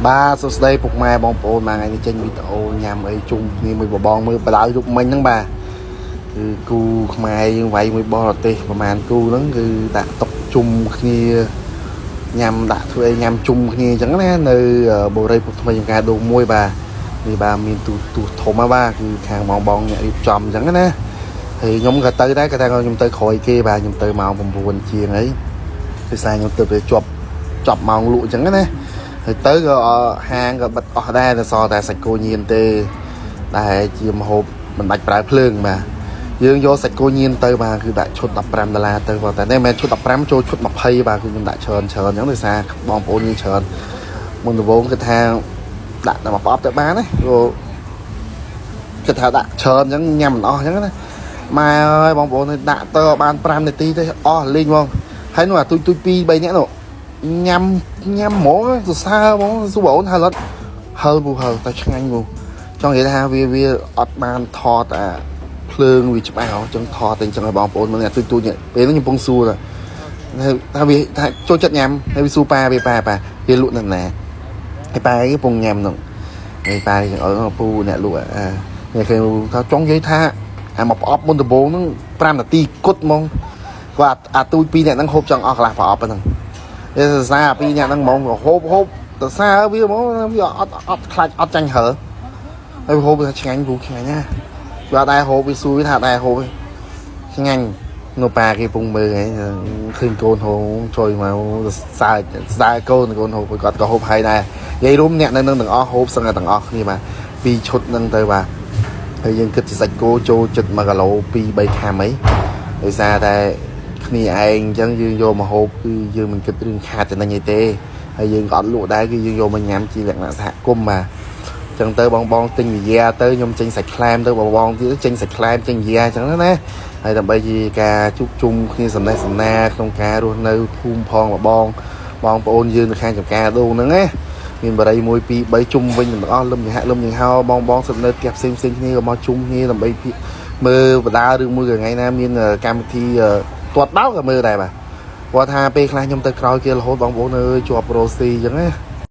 បាទសួស្តីពុកម៉ែបងប្អូនមួយថ្ងៃនេះចេញវីដេអូញ៉ាំអីជុំគ្នាមួយបបងមើលបដៅយប់មិញហ្នឹងបាទគឺគូខ្មែរយើងវាយមួយបរទេសប្រហែលគូហ្នឹងគឺដាក់តុកជុំគ្នាញ៉ាំដាក់ធ្វើអីញ៉ាំជុំគ្នាអញ្ចឹងណានៅបូរីពុកថ្មីចំការដូងមួយបាទនេះបាទមានទូទូធំហ៎បាទគឺខាងបងបងអ្នករៀបចំអញ្ចឹងណាហើយខ្ញុំក៏ទៅដែរគាត់ថាខ្ញុំទៅក្រោយគេបាទខ្ញុំទៅម៉ោង9ជាងអីដោយសារខ្ញុំទៅទៅជាប់ចប់ម៉ោងលក់អញ្ចឹងណា ហើយទៅក៏ហាងក៏បិទអស់ដែរតែសល់តែសាច់គោញៀនទេដែលជាម្ហូបមិនបាច់ប្រើភ្លើងបាទយើងយកសាច់គោញៀនទៅបាទគឺដាក់ឈុត15ដុល្លារទៅបាទតែនេះមិនមែនឈុត15ចូលឈុត20បាទគឺខ្ញុំដាក់ច្រើនច្រើនអញ្ចឹងដោយសារបងប្អូនយើងច្រើនមុនដំបូងគឺថាដាក់តែមួយប្រអប់ទៅបានណាក៏គិតថាដាក់ច្រើនអញ្ចឹងញ៉ាំមិនអស់អញ្ចឹងណាម៉ែអើយបងប្អូនដាក់ទៅបាន5នាទីទេអស់លេងហ្មងហើយនោះអាទូចទូច2 3នាក់នោះ ញ៉ាំញ៉ាំហ្មងសរសើរហ្មងសួរបងអូនហឹលអត់ហឹលពូហឹលតែឆ្ងាញ់ពូចង់និយាយថាវាវាអត់បានថតអាភ្លើងវាច្បាស់ហ៎ចឹងថតតែអញ្ចឹងឲ្យបងប្អូនមើលអាទូចទូចនេះពេលហ្នឹងខ្ញុំកំពុងសួរថាថាវាថាចូលចិត្តញ៉ាំហើយវាសួរប៉ាវាប៉ាប៉ាវាលក់នៅណាហើយប៉ាគេកំពុងញ៉ាំហ្នឹងហើយប៉ាគេអត់ពូអ្នកលក់អានេះគេថាចង់និយាយថាអាមកប្រអប់មុនដំបូងហ្នឹង5នាទីគត់ហ្មងគាត់អាទូចពីរអ្នកហ្នឹងហូបចង់អស់កន្លះប្រអប់ហ្នឹង វាសរសើរពីអ្នកហ្នឹងហ្មងហូបហូបសរសើរវាហ្មងវាអត់អត់ខ្លាចអត់ចាញ់ហើហើយហូបថាឆ្ងាញ់ពូឆ្ងាញ់ណាវាអត់ដែរហូបវាសួរវាថាដែរហូបឆ្ងាញ់នៅប៉ាគេពងមើលហ្នឹងឃើញកូនហូបជួយមកសើចសើចកូនកូនហូបគាត់ក៏ហូបហើយដែរនិយាយរួមអ្នកនៅនឹងទាំងអស់ហូបសឹងតែទាំងអស់គ្នាបាទពីរឈុតហ្នឹងទៅបាទហើយយើងគិតជាសាច់គោចូលចិត្ត1គីឡូ2 3ខាំអីដោយសារតែ គ្នាឯងអញ្ចឹងយើងយកមកហូបគឺយើងមិនគិតរឿងខាតចំណេញអីទេហើយយើងក៏អត់លក់ដែរគឺយើងយកមកញ៉ាំជាលក្ខណៈសហគមន៍បាទអញ្ចឹងទៅបងបងទិញវិយាទៅខ្ញុំចេញសាច់ខ្លែមទៅបងបងទៀតចេញសាច់ខ្លែមចេញវិយាអញ្ចឹងណាហើយដើម្បីជាការជួបជុំគ្នាសំណេះសំណាលក្នុងការរស់នៅភូមិផងលបងបងប្អូនយើងនៅខាងចំការដូងហ្នឹងណាមានបរិយ1 2 3ជុំវិញទាំងអស់លឹមយហៈលឹមយហោបងបងស្ថិតនៅផ្ទះផ្សេងផ្សេងគ្នាក៏មកជុំគ្នាដើម្បីមើលបដារឿងមួយថ្ងៃណាមានកម្មវិធី ទាត់បោកក៏មើលដែរបាទគាត់ថាពេលខ្លះខ្ញុំទៅក្រោយគេរហូតបងប្អូនអើយជាប់រ៉ូស៊ីអញ្ចឹងណា